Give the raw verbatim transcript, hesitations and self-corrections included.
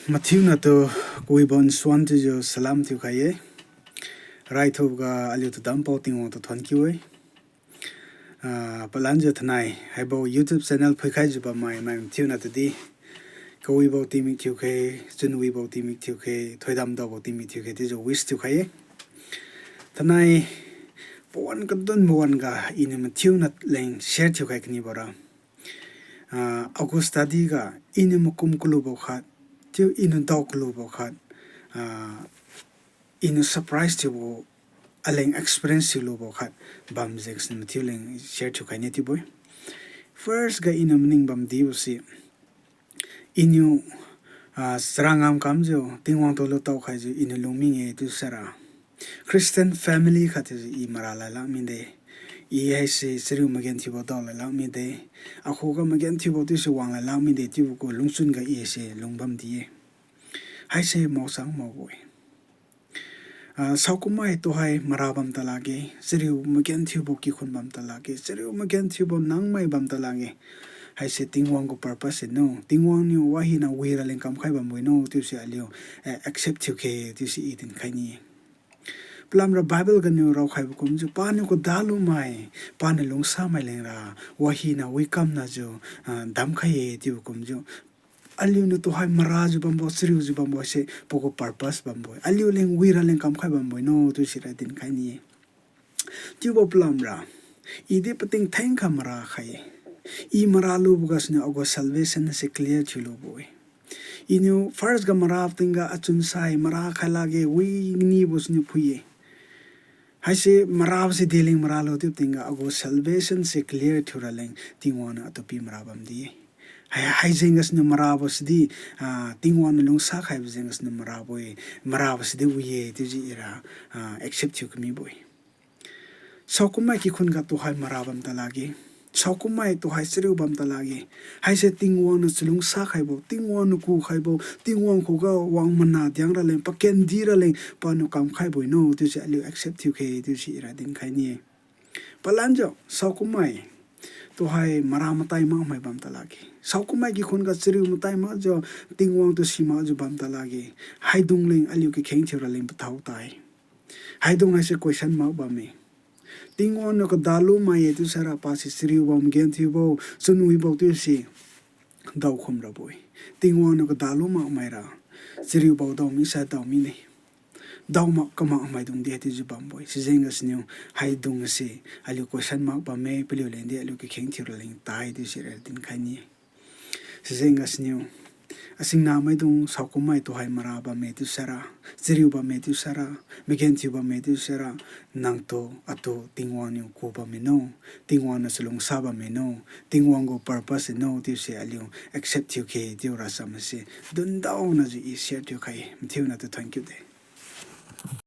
Mathiu natu kawibo nsuan thiujiu salam thiukhai-e. Raithuboga aliutu dampao Tingwang tu thonkiu-e. Ah, palanjiu thanai haibo YouTube channel phuikhaijiu bammai mai mathiu natudi kawibo tingmik thiukhe, chunwibo tingmik thiukhe, thoidam daobo tingmik thiukhe chiujiu wish thiukhai-e. Thanai pawan kadun mawan ga iniu mathiu naleng share thiukhai kanibo ra, ah, agu study ga iniu makum kalubo khat, chiu iniu dao kalubo khat, ah, iniu surprise thiubo, aleng experience thiulubo khat bam jeng gasiniu mathiu leng share thiukhai ne chiubo-e. First ga iniu maning bamdibo se, iniu, ah, charangam kamjiu Tingwang tu lutao khaijiu iniu lungming-e chiu saira, Christian family khat thiujiu i mara lailak mide. I haise chariu magenthiubo dao lailak mide. Akhuga magenthiubo chiuse wang lailak mide chiubo gu lungchun ga i haise lungbam di-e. Haise maochang makbo-e. Ah, saokummai tuhai mara bam talakge, chariu magenthiubo kikhun bam talakge, chariu magenthiubo nangmai bam talakge. Haise Tingwang gu purpose se no, Tingwang niu wahina wira leng kamkhai bambo-e no chiuse aliu, eh, accept thiukhe chiuse i dinkhai ni-e. Palamra Bible ganiu raokhaibo kumjiu paniu kadalumai, paniu lungsamai lengra wahina wikamnajiu, ah, damkhai-e chiubo kumjiu, aliuniu tuhai marajiu bambo, chariujiu bambo se pagu purpose bambo-e. Aliu leng wira leng kamkhai bambo-e no chiu sira dinkhai ni-e. Chiubo palamra, idi pating thengkha mara khai-e. I mara lubo gasuniu agu salvation se clear thiulubo-e. Iniu first ga mara tingga achun sai mara khai lakge wi nibo siniu phui-e. Haise marabo se deleng mara lu chiu tingga agu salvation se clear thiura leng Tingwang niu atu pi mara bamdi-e. Hai, haijeng gasiniu marabo sidi, ah, Tingwang niu lungsa khaibo jeng gasiniu marabo-e, marabo sidi wi-e chiujiu ira, ah, accept thiu kamibo-e. Saokummai kikhun ga tuhai mara bam talakge. Saokummai tuhai chariu bam talakge. Haise Tingwang niu chalungsa khaibo, Tingwang niu ku khaibo, Tingwang khuga wang mana diang raleng, pakendi raleng paniu kamkhaibo-e no chiuse aliu accept thiukhe chiuse ira dinkhai ni-e. Palanjiu saokummai tuhai mara matai makmai bam talakge. Saokummai kikhun ga chariu matai makjiu, Tingwang tu simakjiu bam talakge. Haidung leng aliu kakheng thiura leng pathao tai. Haidung haise question mark bamme. Tingwang niu kadalumai-e chiu saira pase chariubo, magenthiubo, chunwibo chiuse daokhum rabo-e. Tingwang niu kadalu makmaira chariubo dao misai dao mine. Dao mak kamak maidung di chiujiu bambo-e. Sijeng gasiniu haidung se aliu question mark bamme, paliu leng di aliu kakheng thiura leng tai chiu sira dinkhai ni-e. Sijeng gasiniu, asingna maidung saokummai tuhai mara bamme chiu saira, chariu bamme chiu saira, magenthiu bamme chiu saira, nangtu atu Tingwang niu ku bamme no, Tingwang niu chalungsa bamme no, Tingwang gu purpose no chiuse aliu accept thiukhe chiu rasam se dundaonajiu i share thiukhai-e, mathiu natu thonkiu de.